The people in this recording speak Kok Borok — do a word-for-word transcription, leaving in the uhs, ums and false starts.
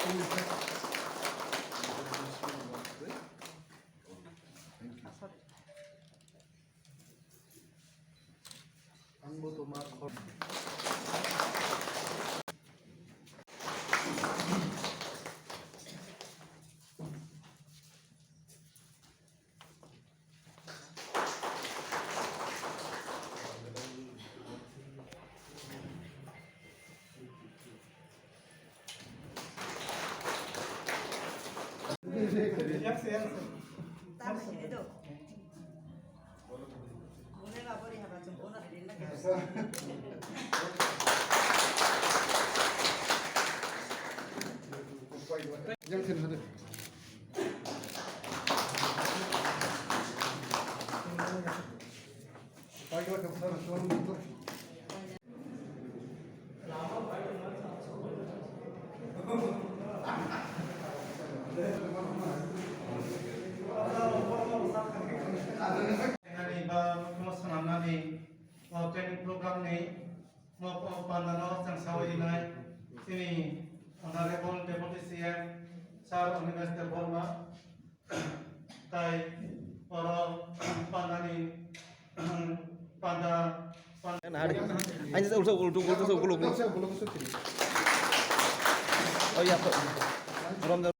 Ang bo toma khor. Nani ba mukhno swnamnani o training program ni mo pandano chwng sawi rinai chini Honorable Deputy C M Sir Animesh Debbarma. Tai oro pandani panda, panda. Aini sa ulsa ultu ultu sa uluk. Oh ya, Rom.